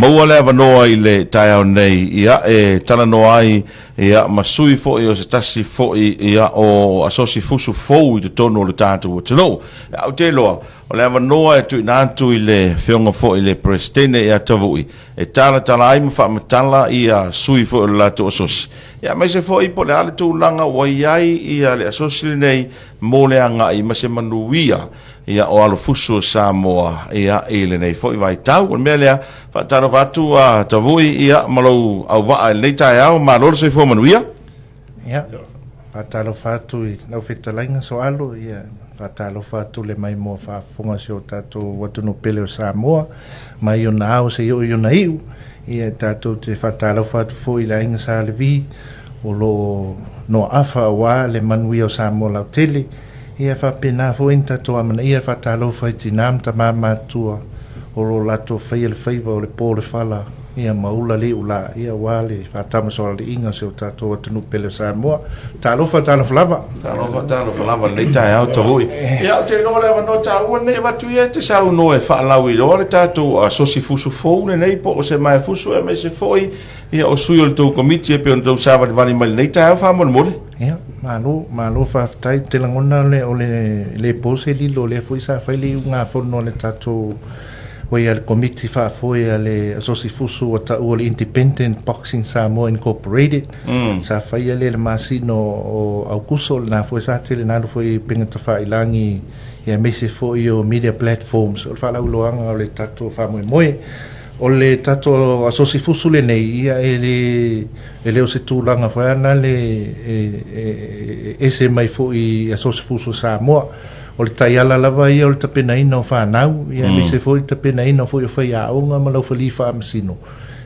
maua le avanoa i le taeao nei, ia, e talanoa ai, ia, ma sui foi o se tasi foi, ia, o Asosi Fusu fou i totonu o le tatou atunuu. Ia, ou te iloa, o le avanoa e tuuina atu i le Afioga foi i le Peresetene ia Tavui, e talatala ai ma faamatala ia sui foi o le latou asosi. Ia, aemaise foi po o le a le tulaga ua i ai ia le asosi lenei mo le agai ma se manuia ia o alofusu o Samoa ia i lenei foi vaitau. O le mea lea, faatalofa atu a Tavui ia ma lou auvaa i lenei taeao, malo le soifua manuia. Ia, faatalofa atu i lau fetalaiga Soalo, ia faatalofa atu le maimoa faafofoga o si o tatou atunuu pele o Samoa, mai ona ao seia oo i ona iu. Ia tatou te faatalofa atu foi i le aiga Sa Levi o lo o noaafa aua le manuia o Samoa lautele. Ia faapena foi ona tatou amanaia le faatalofa i tina ma tama matutua o lo o latou faia le faiva o le po o le fala, ia ma ula le iulā, ia aua le faatamasoaliiga o si o tatou atunuu pele o Samoa. Talofa, talofa lava. Talofa, talofa lava i lenei taeao Tavui. Ia, ou te iloa le avanoa taua lenei e avatu ia e te saunoa e faalauiloa le tatou asosi fusu fou lenei po o se maefusu aemaise foi ia o sui o le tou komiti e pei ona tou savalivali mai lenei taeao faamolemole. Ia, malo, malo faafetai. Ou te lagona le, o le, le po se lilo, o lea foi sa fai le iugafono a le tatou, oi a le Komiti Faafoe a le Asosi Fusu ua taua o le Independent Boxing Samoa Incorporated. Sa faia lea i le masina o Aukuso, lena foi sa tele na alu foi i upega tafailagi ia aemaise foi o media platforms o le faalauiloaga o le tatou faamoemoe. O le tatou Asosi Fusu lenei, ia e le, e le o se tulaga foi a na le e, e, e ese mai foi i Asosi Fusu o Samoa. O le taiala lava ia o le tapenaina o fanau, ia aemaise foi le tapenaina foi o faiaoga ma laufali faamasino,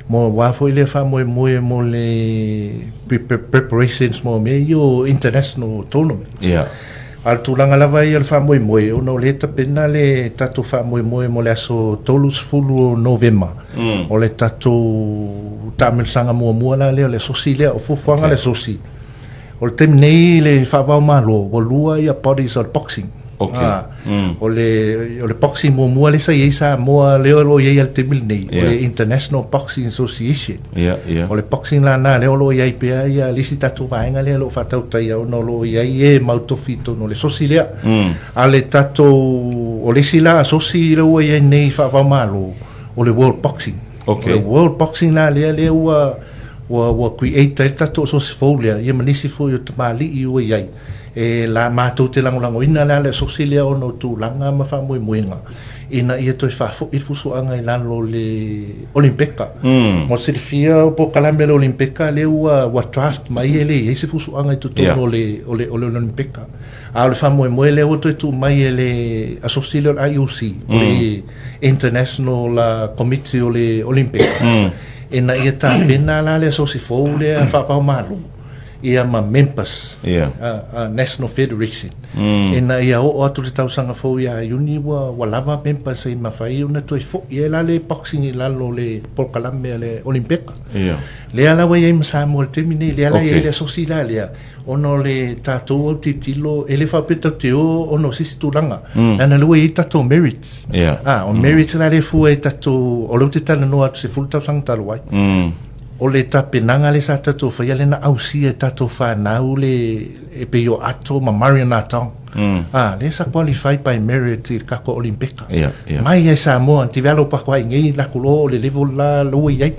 mo aua foi lea faamoemoe mo le preparations mo mea ia o international tournaments. Yeah. A o le tulaga lava ia o le faamoemoe, ona o lea e tapena le tatou faamoemoe mo le aso 30 o Novema, o le tatou taamilosaga muamua la lea o le asosi lea, o fuafuaga okay. le asosi. O le taimi nei i le faavao Malo, ua lua ia bodies o le boxing. Okay. Ah, O le o le boxing muamua lea sa i ai Samoa lea o lo o i ai i le taimi lenei, o le International Boxing Association. Yeah. O le boxing la na lea o lo o i ai pea ia le isi tatou vaega lea o lo o faatautaia ona o lo o i ai e mau tofi i totonu o le sosi lea. A le tatou o le isi la asosi lea ua i ai nei faavao Malo, o le World Boxing. Okay. O le World Boxing la lea lea ua ua ua create ai le tatou asosi fou lea, ia ma nisi foi o tamalii ua i ai. E la matou te lagolagoina la le asosi lea ona o tulaga ma faamoemoega ina ia toe faafoi le fusuaga i lalo o le Olimpeka. Mo le silafia o polokalame a le Olimpeka lea ua ua draft mai e le i ai se fusuaga i totonu o le o le o le Olimpeka. A o le faamoemoe lea ua toe tuu mai e le asosi lea o le IOC, o le International Committee o le Olimpeka, ina ia tapena la le asosi fou lea faavaomalo ia ma members yeah. National Federation ina ia oo atu le tausaga fou ia Iuni ua, ua lava members e mafai ona toe foi ai la le boxing i lalo o le polokalame a le Olimpeka. Yeah. Lea la ua i ai ma Samoa i le taimi nei, lea la okay. i ai le asosi la lea, ona o le tatou autilotilo, e le faapea tatou te o ona o se isi tulaga. Leaga lea ua i ai tatou merits. Yeah. Ah, o merits la lea e fua i tatou, o lea ou te talanoa atu 10 tausaga talu ai. O le tapenaga lea sa tatou faia lea na ausia e tatou fanau le e pei o Ato ma Marion Atong. Ah, lea sa qualify by merit i le tatou Olimpeka. Yeah, yeah. Mai ai Samoa, develop aku ai nei la kulo o le level la lo i ai.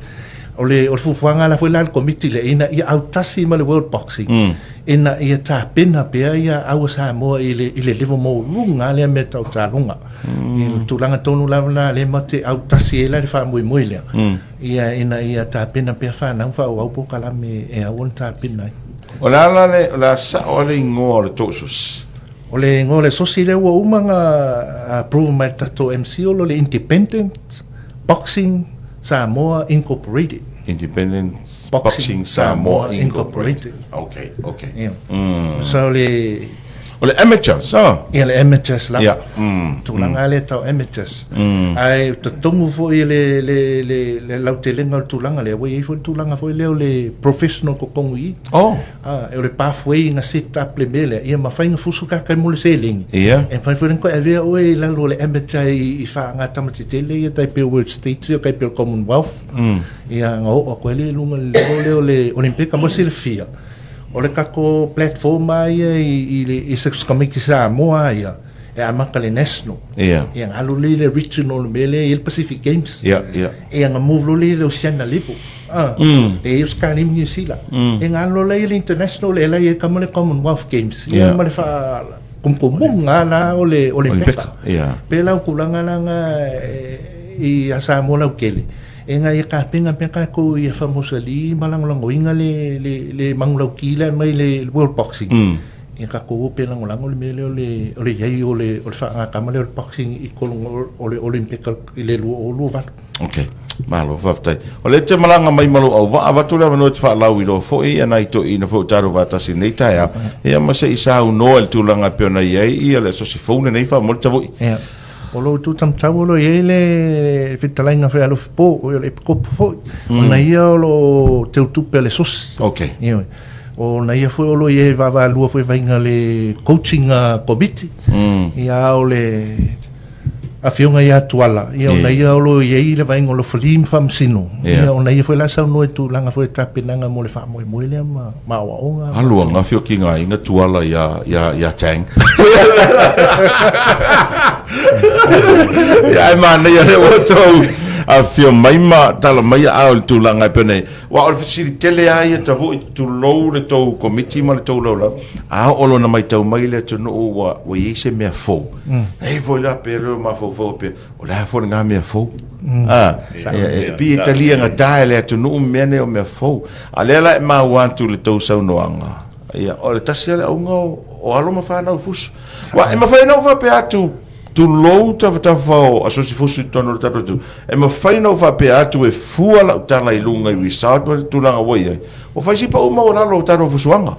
O le o le fuafuaga la foi la le komiti lea ina ia autasi ma le World Boxing. Ina ia tapena pea ia au a Samoa i le i le level maualuga lea mea tau taaloga. I le tulaga tonu lava la lea matou te autasi ai la le faamoemoe lea. Ia, ina ia tapena pea fanau faaauau polokalame e ao ona tapena ai. O le a la le, o le a sao le igoa o le tou asosi? O le igoa o le asosi lea ua uma ona approve mai e le tatou MC o le Independent Boxing Samoa Incorporated. Independent Boxing Samoa Incorporated. Okay, okay. Yeah. So le O le amateurs, ah. Ia, le amateurs lava. Ia. Tulaga lea tau amateurs. Ae totonu foi le le le le lautelega o le tulaga lea, ua i ai foi le tulaga foi lea o le professional totonu i i. Oh. Ah, o le pathway na set up le mea lea, ia mafai ona fusu tagata mo le seleni. Ia. E mafai foi ona toe avea oe i lalo o le amateur i faaga tama tetele ia tai pei o World States ia tai pei o Commonwealth. Ia na oo atu ai le i luga i le level lea o le Olympika mo silafia. O le tatou platform lava ia i le i se tamaiti Samoa ia e amata le national. Ia na alu lea i le regional le mea lea i le Pacific Games. Ia. Ia na move loa lea i le Oceania level. Ah. E i Australia ma New Zealand. E na alu loa lea i le international e la i kama le Commonwealth Games. Ia ma le faa kumukumuga la o le Olympika. Pe la o tulaga la na i a Samoa lautele. E nga ia tapena pea tatou ia faamausali ma lagolagoina le le le manulauti lea mai le World Boxing. Ia tatou o pe lagolago le mea lea o le o le iai o le o le faagatama lea o le boxing i totonu o le Olympika i le 2028. Ok. Malo, faafetai. O lea e te malaga mai ma lou auvaa, avatu le avanoa e te faalauiloa foi ia nai toeaiina foi ua tatou faatasi i lenei taeao, ia ma se i saunoa i le tulaga e pei ona i ai ia le asosi fou lenei faamolemole Tavui. Ia. O lou itu taumatau o lo o i ai le fetalaiga foi a Alofipo, o le Epikopo foi, ona ia o lo o teutupe a le sosi. Ok. Ioe. O na ia foi o lo o i ai vaavaalua foi vaiga le coaching committee. Ia a o le afioga ia Tuala, ia ona ia o lo o i ai le vaega o lo Fali ma Faamasino. Ia ona ia foi la saunoa i tulaga foi o tapenaga mo le faamoemoe lea ma ma aoaoga. Alu anga afio ki nga inga Tuala ia ia ia Tang. Ia ai manaia le ua tou afio mai ma tala mai a o le tulaga e pei ona i ai. Aua o le fesili tele lava ia Tavui, tulou le tou komiti ma le tou laulau, a oo loa ina matau mai le atunuu ua ua i ai se mea fou, e i ai foi la pe leo mafaufau pea, o le a foi lena mea fou? A, e pei e talia gata e le atunuu mea nei o mea fou. A lea la e maua atu i le tou saunoaga, ia, o le tasi lava le auga o alo ma fanau fusu. Aua e mafai ona ou faapea atu, tulou tafatafa o asosi fusu i totonu o le tatou atunuu, e mafai ona ou faapea atu e fua lau tala i luga i result ma le tulaga ua i ai, ua fai si pau maualalo o tatou fusuaga.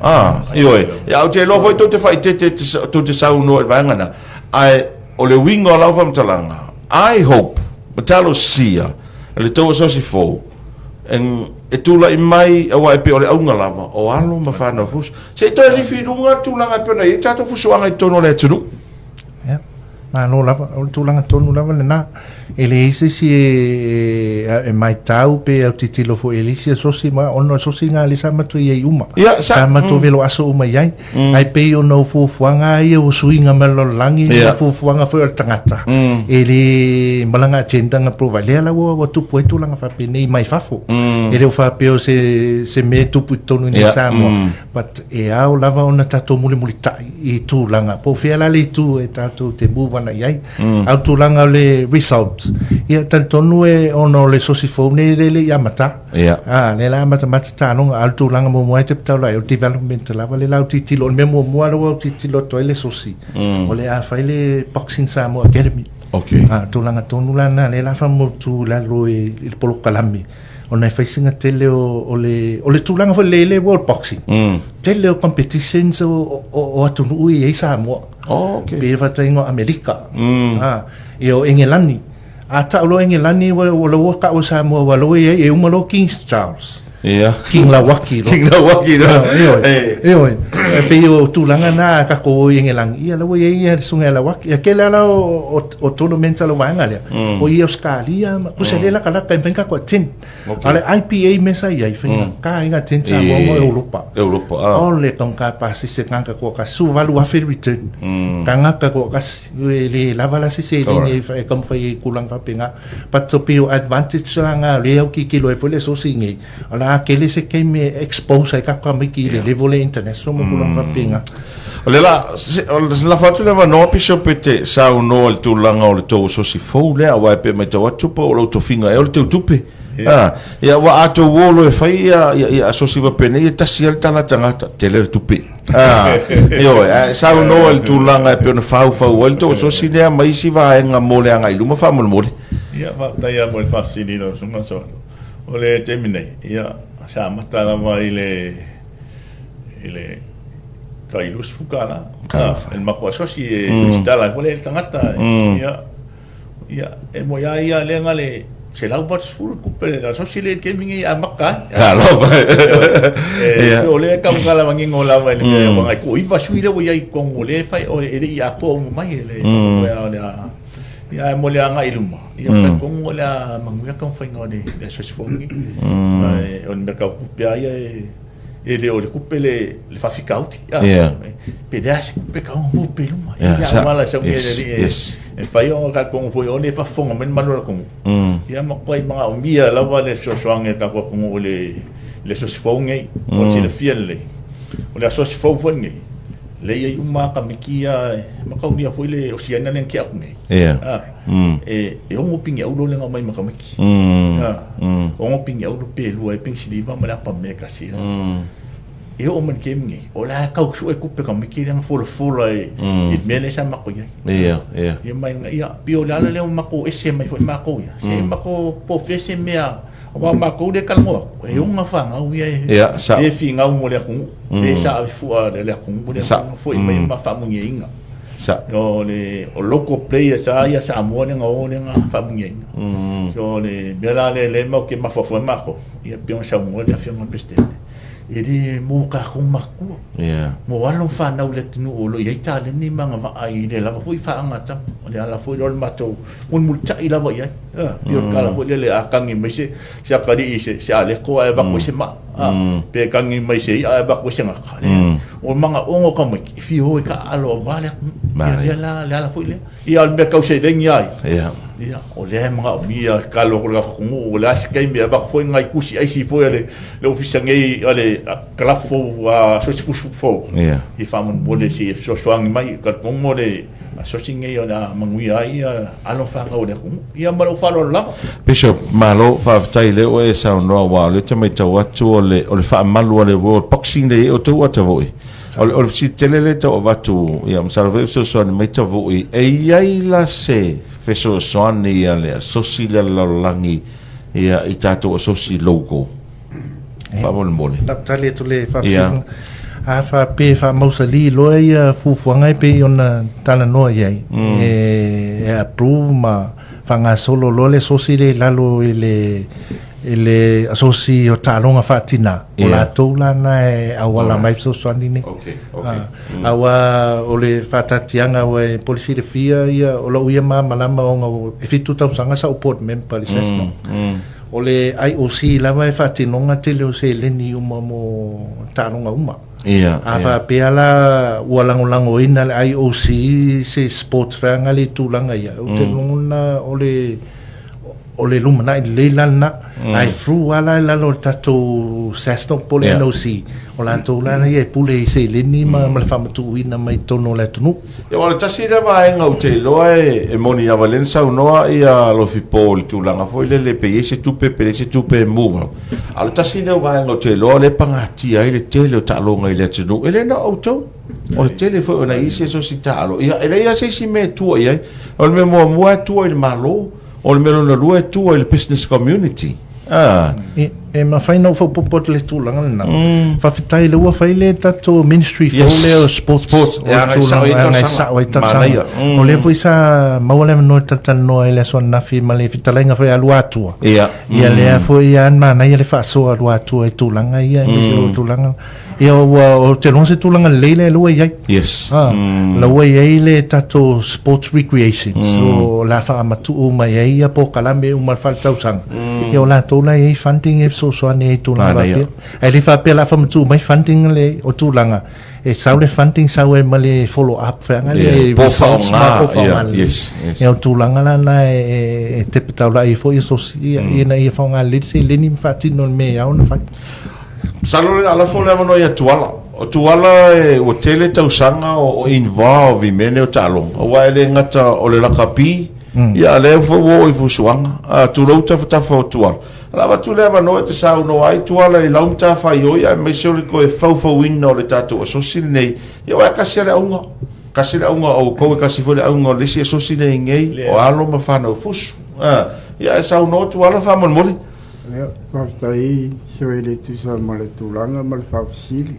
Ah, ioe. Ia, ou te iloa foi tou te faaeteete tou te saunoa i le vaega lena, ae o le uiga o lau faamatalaga, I hope, ma talosia le tou asosi fou e tulai mai, aua e pei o le auga lava o alo ma fanau fusu. Se i toe lifi i luga le tulaga e pei ona i ai tatou fusuaga i totonu o le atunuu. Ia, malo lava, o le tulaga tonu lava lena. E leai se isi e matau pe autilotilo foi e le isi asosi ma ona o asosi na lea sa matou i ai uma. Ia, sa Sa matou velo aso uma i ai. Ae pei ona o fuafuaga ia ua suiga mai le lalolagi ma fuafuaga foi o le tagata, e le malaga agenda na provide. Lea la ua tupu ai tulaga faapenei mai fafo. E le o faapea o se mea e tupu i totonu i nei Samoa, but e ao lava ona tatou mulimulitai i tulaga, po o fea la le itu e tatou te move ana i ai. A o le tulaga o le result, ia talitonu e ona o le sosi fou nei le le i amata. Ia. A, lea la matamata taaloga, a o le tulaga muamua e te taula ai, o le development lava le la autilotilo. O le mea muamua lea ua autilotilo atu ai le sosi, o le a fai le Boxing Samoa Academy. Okay. A, tulaga tonu la lena, lea la faamautu i lalo i le polokalame, ona e fai sina tele o le tulaga foi lea i le World Boxing. Tele o competitions o atunuu e i ai Samoa. Oh, okay. Pei e faatainga o Amerika. A, ia o Engelani. A tau loa Engelani ua ua tau e Samoa ua loa i ai e uma loa King Charles. Ia. King Lauaki loa. King Lauaki loa. Ioe. Ioe. E pei o tulaga na a tatou o i Engelani, ia la ua i ai ia le susuga ia Lauaki. Ia tele lava la o tournaments a le vaega lea, o i Ausetalia ma tusa lea latalata e mafai ona tatou attend. A o le IPA mea sa i ai, faigata ai ona attend Samoa ma Europa. Europa, ah. O le taugata pasese tagata toatasi, 18,000 le return. Tagata toatasi. E le lava la se seleni e taumafai ai i tulaga faapena. But to be advantage la na lea au tilotilo ai foi le asosi nei, o le a tele se taimi e expose ai tatou tamaiti i le level e international ma tulaga faapena. O le la, lafo atu le avanoa Bishop e te saunoa i le tulaga o le tou asosi fou lea, aua e pei e matau atu po o lou tofiga ea o le teutupe. Ah, ia ua a tou o loa e fai ia, ia, ia asosi faapena, ia tasi lava le tala a tagata, tele le tupe. Ah, ioe, ae saunoa i le tulaga e pei ona faufau ai le tou asosi lea ma isi vaega mo le agai i luma faamolemole. Ia, faafetai lava mo le faafesili i lau Susuga Soalo. O le taimi nei, ia, sa amata lava i le, i le. Tai $20. E le matou asosi e resitala ai foi le tagata. Ia, ia, e moni lava ia lea na le $180 le tupe le asosi lea i le taimi nei e amata ai. Talofa. E o lea e tau lamanino lava i le mea aua na toaiva sui lea ua i ai i totonu o lea e fai e le i atoa uma mai e le o le a ia ae mo le agai i luma ia talitonu o le a manuia taumafaiga o le asosi fou lenei. Ae o le mea tau tupe lava ia e E le o le tupe le le faafitauli. Yeah. Pe le a se tupe ka ona tupe i luma. Ia auala e sau nei e le alii e mafai ona talitonu foi o lea e faafofoga mai le malu o le atunuu. Ia matuai manaomia lava le fesoasoani a le tatou atunuu i le le asosi fou lenei. Mo le silafia lelei, o le asosi fou foi lenei, lea e i ai uma lava tamaiti ia e mataulia foi le Osiaina lea na tea atu nei. Yeah. E 6 pine auro lea na aumai ma tamaiti. 6 pine auro pe lua ai pine siliva ma le apa mea e tasi. E oo mai i le taimi nei, o la e tau sue tupe tamaiti lea na folafola i le mea lea sa matou i ai. Ia ma ia, pei o le ala lea ua matou ese mai foi matou ia, se i matou po o fea se mea, aua o matou lea e talanoa atu, e ona fanau ia e le finau mo le atunuu, lea sa ave fua e le atunuu lea foi mai ma faamanuiaina. Sa. O le o local players lava ia Samoa lea na o lea na faamanuiaina. So o le mea la lea lea matou te mafaufau ai matou, ia pei ona saunoa le Afioga i le Peresetene, e le mo tatou matua. Mo alo ma fanau i le atunuu o lo o i ai taleni ma agavaa i le lava foi faagatama. O le ala foi lea o le matou mulimulitai lava i ai. Pei o le tala foi lele a tagi mai se atalii i se aleko ae avatu ai se maa. Pe tagi mai se i'a ae avatu ai se gata. O le manaoga o tamaiti e fia o e taaalo aua le atunuu. Ia lea la le ala foi lea. Ia o le mea tau seleni lava ia, ia o lea e manaomia le tatalo atu i le tatou atunuu, o le a se taimi e avatu foi nai tusi aisi foi a le ofisa nei a le kalapu fou a Sosifusu fou ia faamolemole se i fesoasoani mai. Talitonu o le asosi nei o le a manuia ai alo ma fanau o le atunuu. Ia ma lou faaaloalo lava. Bishop, malo faafetai lea ua e saunoa aua o lea ou te matau atu o le o le faamalu a le World Boxing lea e i ai outou Tavui. O le o le fesili tele lea e tau avatu, ia masalo foi e fesoasoani mai Tavui, e i ai la se fesoasoani a le asosi lea a le lalolagi ia i tatou asosi local? Faamolemole. Lau tali atu le faafesiliga. A faapea e faamausali loa ia fuafuaga e pei ona talanoa i ai, e approve ma faagasolo loa le asosi lea i lalo i le i le asosi o taaloga faatina, o latou la na e auala mai fesoasoani nei. Aua o le faataatiaga aua e po o le silafia ia, o lou ia malamalama ona e 7 tausaga sa ou board member i le SASNOC. O le IOC lava e faatinoga tele o seleni uma mo taaloga uma. Ia, A faapea la ua lagolagoina le IOC se sports feaga le tulaga ia, ou te lagona o le o le lumanai lelei la lena. Ae through lava la i lalo o le tatou SASNOC po o le NOC, o latou la ia e pule i seleni ma le faamatuuina mai totonu o le atunuu. Ia, aua o le tasi lea vaega ou te iloa e moni lava lea na saunoa ia Alofipo i le tulaga foi lele pe i ai se tupe pe leai se tupe e move. A o le tasi lea o vaega ou te iloa o lea e pagatia ai le tele o taaloga i le atunuu, e le na o outou. O le tele foi o nai isi asosi taalo, ia e leai lava se isi mea e tua i ai. O le mea muamua e tua i le Malo, o le mea lona lua e tua i le business community. Ah. E, e mafai ona ou faaopoopo atu i le tulaga lena. Faafetai lea ua fai le tatou ministry fou Yes. lea o sports. Sports, O e agai sao i tulaga e agai talosaga. sao ai talosaga. Manaia. O lea foi sa maua le avanoa e talatalanoa ai le aso ananafi ma le fetalaiga foi a Luatua. Ia. Ia lea foi lava manaia le faasoa a Luatua i tulaga ia, aemaise o tulaga Ia ua ou te iloa se tulaga lelei lea ua i ai. Yes. Ha, la ua i ai le tatou sports recreation. So la faamatuu mai ai ia polokalame uma le faale-tausaga. Ia o latou la e i ai funding e fesoasoani ai i tulaga Manaia. faapea. Ae le faapea la faamatuu mai funding le o tulaga e sau le funding sau ai ma le follow up feaga le Yeah, po results ma faaaoga, po faaaoga yeah, lelei. yes, yes. Ia o tulaga la na e tepa taulai ai foi ia sosi ina ia faaaoga lelei le seleni ma faatino le mea e ao ona fai. Masalo le a lafo le avanoa ia Tuala. O Tuala e, ua tele tausaga o involve i mea nei o taaloga, aua e le gata o le lakapi, ia a lea foi ua oo i fusuaga. A, tulou tafatafa o Tuala. O le a avatu le avanoa e te saunoa ai Tuala i lau matafaioi aemaise o le toe faufauina o le tatou asosi lenei, ia aua e tasi lava le auga. Tasi le auga o outou, e tasi foi le auga o le isi asosi lea i inei, o alo ma fanau fusu. A, ia ae saunoa Tuala faamolemole. Ia, faafetai Sui le tusa ma le tulaga ma le faafesili.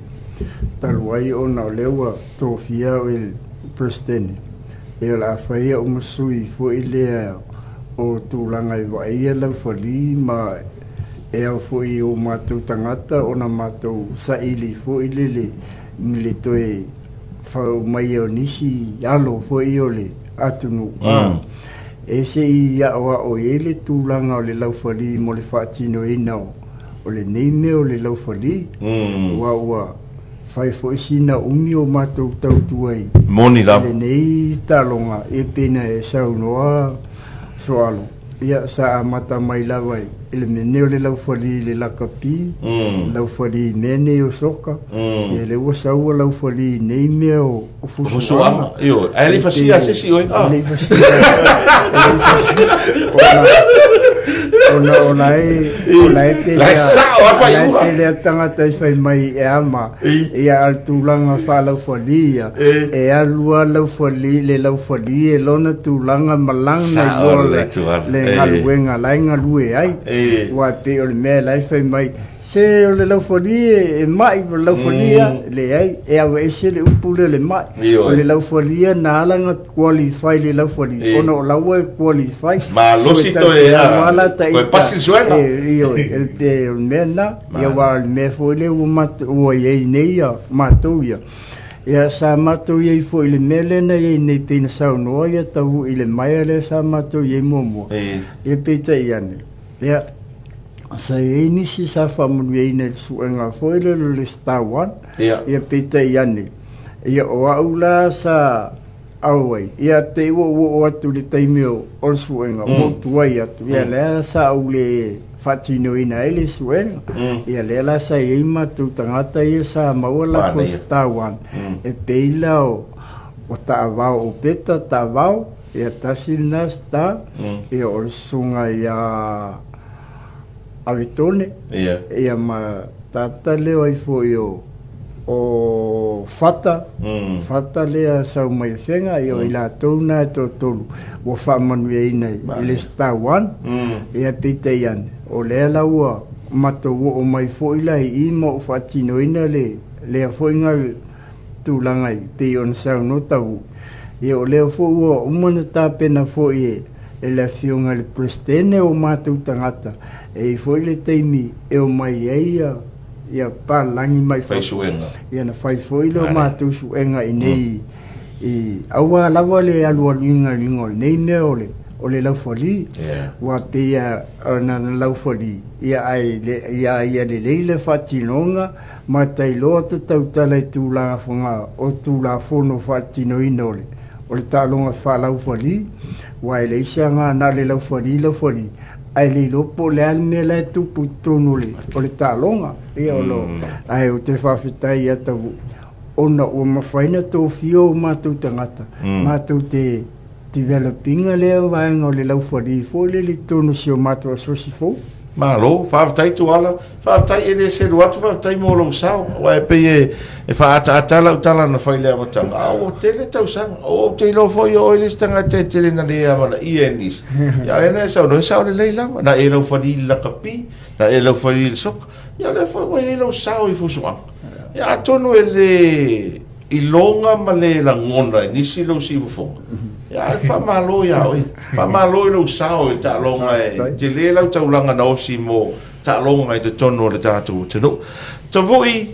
Talu ai ona o lea ua tofia au e le Peresetene, ia o le a fai au ma sui foi lea o tulaga e vaaia laufali ma e ao foi i o matou tagata ona matou saili foi lele i le toe faaaumaia o nisi alo foi o le atunuu e se i aoao i ai le tulaga o le laufali mo le faatinoina o lenei mea o le laufali, aua ua fai foi sina umi o matou tautua i Moni lava. lenei taaloga, e pei ona e saunoa Soalo, ia sa amata mai lava i le mea nei o le laufali i le lakapi, laufali i mea nei o soka, ia lea ua sau ua laufali i nei mea o fusuaga. Ioe, ae le i fasia se isi oe. E le i fasia. E le i fasia. Ona o la e o la e tele La e sao a faaiuga. La e tele a tagata e fai mai e ama ia a o le tulaga faalaufali ia e alu a laufali le laufali e lona tulaga ma lana iloa le galuega la e galue ai. Aua e pei o le mea la e fai mai Se o le laufualie e mai, o le laufualie mm. Leai, e aveese le upu lea le mai. O le laufualie na ala na qualify le laufualie, ona o laua e qualify. Malosi toe a, toe pasi le suega. Ioe, e o le mea na, ia aua o le mea foi lea ua matou, ua i ai nei ia matou ia. Ia sa matou i ai foi i le mea lea na i ai nei pei na saunoa ia Tavu i le maea lea sa matou i ai muamua. Ia peitai ane, ia Sa i ai nisi sa faamanuiaina i le suega foi lea o le Star One. Ia. Ia peitai ane, ia o au la sa auai, ia te i ua ou oo atu i le taimi o le suega, ua ou tuai atu, ia lea sa ou le faatinoina ai le suega. Ia lea la sa i ai matou tagata ia sa maua latou Star One, e pei la o Taavao Opeta Taavao, Ia tasi lena star, ia o le susuga ia Avetone, ia ma tata leo ai foi o o Fata, Fata lea sau mai Afega, ia o i latou na e toatolu ua faamanuiaina i le star one, ia peitai ane, o lea la ua matou oo mai foi la i i ma ua faatinoina le lea foi tulaga e pei ona saunoa Tavu, ia o lea foi ua uma ona tapena foi e le Afioga i le Peresetene o matou tagata, e i ai foi le taimi e omai ai ia papalagi mai fafo, ia ona fai foi lea o matou suega i inei i aua lava le alualuina i luga o lenei mea o le laufali, aua pei lava na ona laufali, ia ae ia lelei le faatinoga Ma tailoa te tautala i tulaga fanga o Tulafono faatinoina o le o le taaloga faalaufali, aua e leai se aga na o le laufali laufali, ae le iloa po o le a le mea la e tupu i totonu o le o le taaloga. Ia o lo ae ou te faafetai ia Tavu'i ona ua mafai ona tofia o matou tagata matou te develop ina lea vaega o le laufali foi lele i totonu o si o matou asosi fou. Malo, faafetai Tuala, faafetai e le selu atu, faafetai mo lou sao. Aua e pei e, e faaataata lau tala na fai i le amataga, a ua tele tausaga. O ou te iloa foi o oe le isi tagata e tele na le amanaia e nisi. Ia o lea na e saunoa, e sao lelei lava, na e laufali i le lakapi, na e laufali i le soka. Ia o lea foi ua i ai lou sao i fusuaga. Ia atonu e le iloga ma le lagona e nisi lou siufofoga. Ia, ae faamalo ia oe. Faamalo i lou sao i taaloga e tele lau taulaga na osi mo taaloga i totonu o le tatou atunuu. Tavui,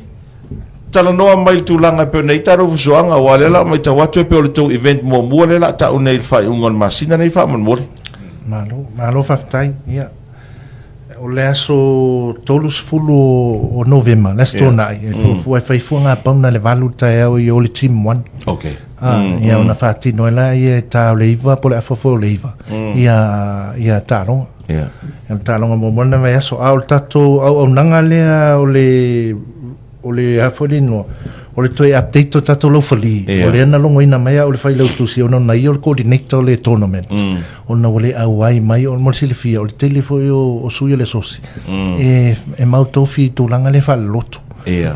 talanoa mai le tulaga e pei ona i ai tatou fusuaga, aua o lea la matau atu e pei o le tou event muamua lea la a tau nei i le faaiuga o le masina nei faamolemole. Malo, malo faafetai. Ia, O le aso 30 o Novema, le Aso Toonai, e fuafua e fai fua ngā pauna le 8 i le taeao i o le Gym 1. Okay. Ah, ia ona whātino ai la ia e tā o le iwa, po le afa foi o le iwa, ia, ia taaloga. Ia le taaloga muamua lena vaiaso. A o le tatou auaunaga lea o le, o le a foi le igoa, o le toe update o tatou laufali, o lea na logoina mai au e le Failautusi ona o ia o le coordinator o le tournament, ona ua le auai mai, o, mo le silafia, o le tele foi o sui o le asosi, e mau tofi i tulaga lea faalelotu.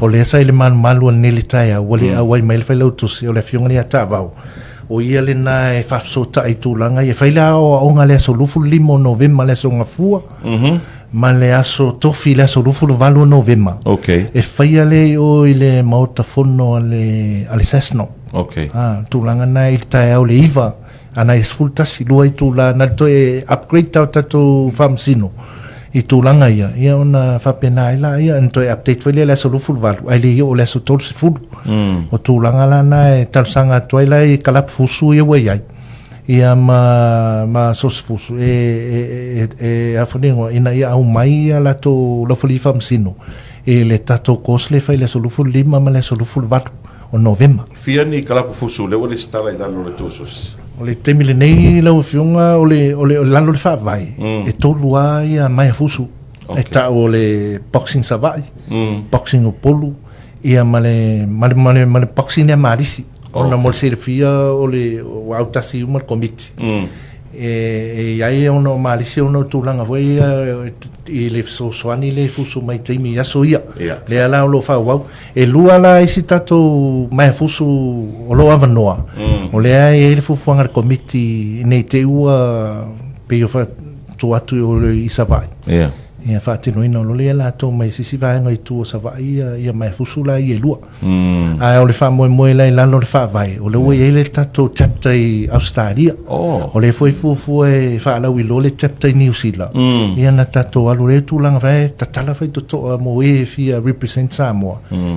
O lea sa i le malumalu a lenei le taeao, ua le auai mai le Failautusi, o le afioga lea ia Taavao, o ia lena e faafesootai i tulaga ia, e fai le aoaoga i le aso 25 o Novema, le aso Gafua, ma le aso Tofi, le aso 28 o Novema. Okay. E faia lea i o i le Maota Fono a le, a le SASNOC. Okay. Ah, tulaga na i le taeao le 9 ana i 11, lua itula na le toe upgrade tau tatou faamasino i tulaga ia, ia ona faapena ai la ia, ona toe update foi lea i le aso 28, ae le i oo i le aso 30. O tulaga la na e talosaga atu ai la i kalapu fusu ia ua i ai, ia ma, ma sosi fusu, e, e, e, e, a foi le igoa, ina ia aumai ia latou laufali faamasino i le tatou course lea e fai i le aso 25 ma le aso 28 o Novema. Fia ni kalapu fusu lea ua lesitala i lalo o le tou sosi? O le taimi lenei lau Afioga o le, o le, o lalo o le faavae, e tolu lava ia maea fusu. Okay. E tau o le boxing Savaii, boxing Upolu, ia ma le, ma le, ma le, ma le boxing lea Malisi. Ona mo le silafia o le, ua autasi uma le Komiti. E, e i ai ona o Malisi ona o tulaga foi ia i le fesoasoani lea e fusu mai i taimi i aso ia. Ia. Lea la o lo o faaauau. E lua la isi tatou maea fusu o lo o avanoa. O lea e i ai le fuafuaga a le Komiti ne i te i ua pei o tua atu i o i Savaii. Ia. Ia faatinoina o lo lea latou mai se isi vaega i tua o Savaii ia, ia maea fusu la ia e lua. Ae o le faamoemoe la i lalo o le faavae, o lea ua i ai le tatou chapter i Ausetalia. Oh. O lea foi fuafua e faalauiloa le chapter i Niu Sila. Ia na tatou alu lea tulaga fae tatala faitotoa mo e fia represent Samoa.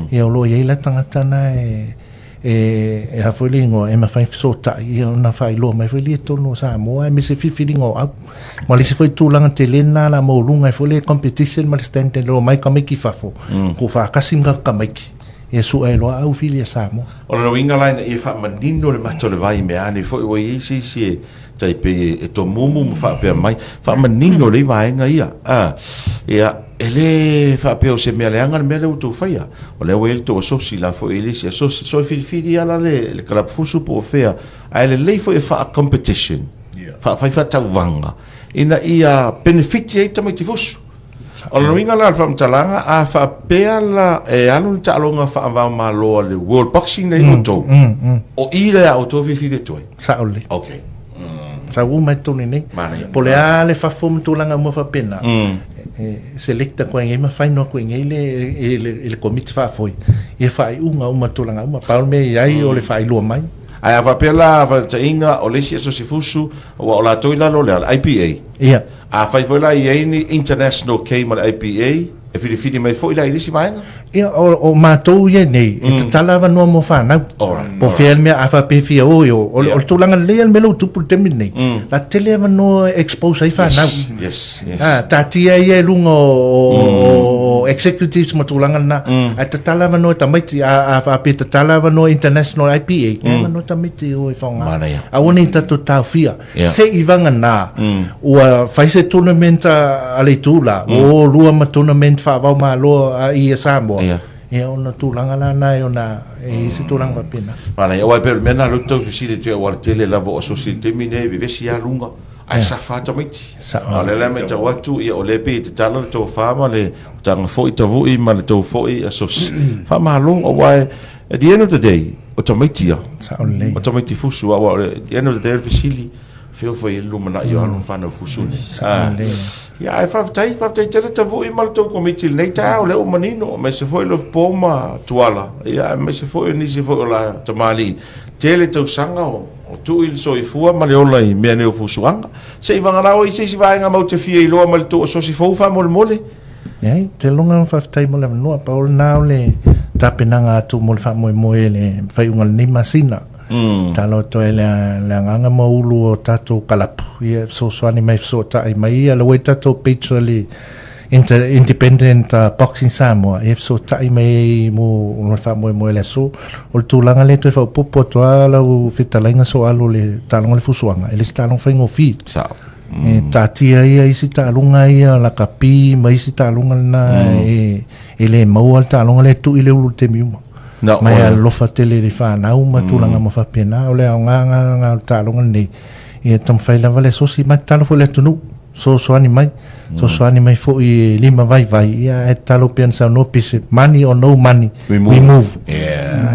Ia o lo o i ai la tagata na e e, e a foi le igoa, e mafai fesootai, ia ona faailoa mai foi lea i totonu o Samoa, aemaise filifiliga o au. Ma le isi foi tulaga tele lena la maualuga ai foi le competition ma le standard o mai tamaiti i fafo, ko faatasi ma tamaiti, ia sue ai loa au fili a Samoa. O lona uiga la ina ia faamanino le mata o le vai i mea ane foi ua i ai se isi e tai pei e tomumu ma faapea mai, faamanino lelei vaega ia. A, ia, e le faapea o se mea leaga le mea lea ua outou faia. O lea ua i ai le tou asosi, la foi e i ai le isi asosi. So e filifili lava la le, le kalapu-fusu po o fea, ae lelei foi e faa-competition, faa-fai faatauvaga, ina ia penefiti ai tamaiti fusu. O lona uiga la o le faamatalaga, a faapea la e alu le taaloga faava-o-Malo a le World Boxing lea i outou, o i lea a outou filifili atu ai? Sao lelei. Okay. Sau uma i totonu i nei. Manaia. Po o le a le fafo ma tulaga uma faapena, e select atu ai nei ma final atu i nei le, i le, i le komiti faafoe, ia faaiuga uma tulaga uma. Pau le mea e i ai o le faailoa mai. Ae a faapea la faataitaiga o le isi asosi fusu, aua o latou i lalo o le a? Le IPA? Ia. Afai foi la e i ai ni International K ma le IPA, e filifili mai foi la i le isi vaega? Ia, o, o matou ia nei, e tatala avanoa mo fanau. Alright, Po o fea le mea, a faapea e fia o, o, o, Yeah. o le tulaga lelei lava le mea lea ua tupu i le taimi lenei. La tele avanoa e expose ai fanau. Yes, yes. Ah, taatia ia i luga o, o, o executives ma tulaga lena. Ae tatala avanoa e tamaiti, a, a faapea e tatala avanoa International IPA, mm. avanoa tamaiti e o e faaaoga. Manaia. Aua ne i tatou taofia. Yeah. Se i vagana, ua fai se tournament a, a le itu la, ua o lua ma tournament faava-o-Malo a i a Samoa. Yeah. Ia ona tulaga la na e ona e i ai se tulaga faapena. Manaia, aua e pei o le mea lena lea ou te tau fesili atu ai aua o le tele lava o asosi i le taimi lenei e vevesi lava luga ae safa tamaiti. Sao. A o lea la e matau atu, ia o lea e pei e tatala le tofa ma le utaga foi tavui ma le tou foi asosi. Faamalo aua e, at the end of the day, o tamaiti ia. Sao lelei. O tamaiti fusu aua o le, at the end of the day o le fesili, fea o fai ai le lumanai o alo ma fanau fusu nei. Sao lelei. Ia ae faafetai, faafetai tele Tavui ma le tou komiti i lenei taeao, o lea ua manino, aemaise foi Lofipo ma Tuala, ia aemaise foi o nisi foi o la tamalii. Tele tausaga o, o tui le soifua ma le ola i mea nei o fusuaga. Se i vagana oe i se isi vaega matou te fia iloa mai le tou asosi fou faamolemole. Leai, ou te lagona le faafetai mo le avanoa. Pau lena o le tapenaga atu mo le faamoemoe i le faaiuga o lenei masina. Tatalo atu ai le, le agaga mauulu o tatou kalapu, ia e fesoasoani mai, fesootai mai ia le ua i tatou page o le Inter, Independent Boxing Samoa, ia fesootai mai ai mo le faamoemoe i le aso. O le tulaga lea e toe faaopoopo atu lava lau fetalaiga Soalo i le taaloga o le fusuaga, e le se taaloga faigofie. Sao. E taatia ia isi taaloga ia lakapi ma isi taaloga lena e, e le maua le taaloga lea e tui le ulu i le taimi uma. Na, Ma e oe. alofa tele i le fanau ma tulaga uma faapena. O le aoga lena o le taaloga lenei, ia taumafai lava le asosi ma tatalo foi i le atunuu, fesoasoani mai, fesoasoani mai foi e lima vaivai, ia ae tatalo pei ona saunoa Pise, money or no money, We move. we move. Yeah.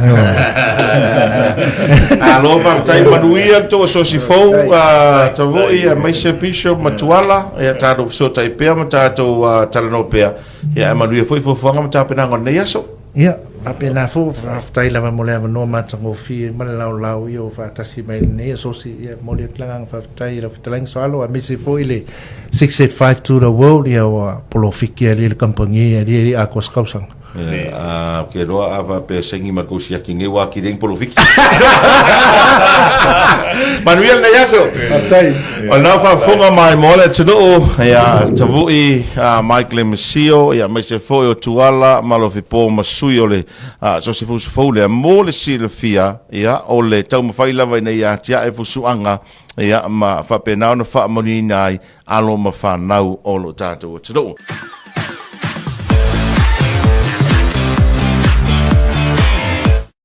Malo faafetai, manuia le tou asosi fou, Tavui aemaise Bishop ma Tuala, ia tatou fesootai pea ma tatou talanoa pea, ia ae manuia foi fuafuaga ma tapenaga o lenei aso. Ia, faapena foi, faafetai lava mo le avanoa matagofie ma le laolao ia ua faatasi mai i lenei asosi. Ia, momoli atu le agaga faafetai i lau fetalaiga Soalo, aemaise foi le 685 to the world, ia ua polofiki ali le kamupani ali e le i atoa se tausaga. A ke loa a faapea saini ma kou siaki nei ua atili ai ni polofiki. Manuia lenei aso. Faafetai. O lena faafofoga mai mo le atunuu, ia Tavui Mike Lemisio, ia aemaise foi o Tuala ma Lofipo ma sui o le Siosifusu fou lea mo le silafia, ia o le taumafai lava ina ia atiae fusuaga, ia ma faapena ona faamanuiaina ai alo ma fanau o lo tatou atunuu.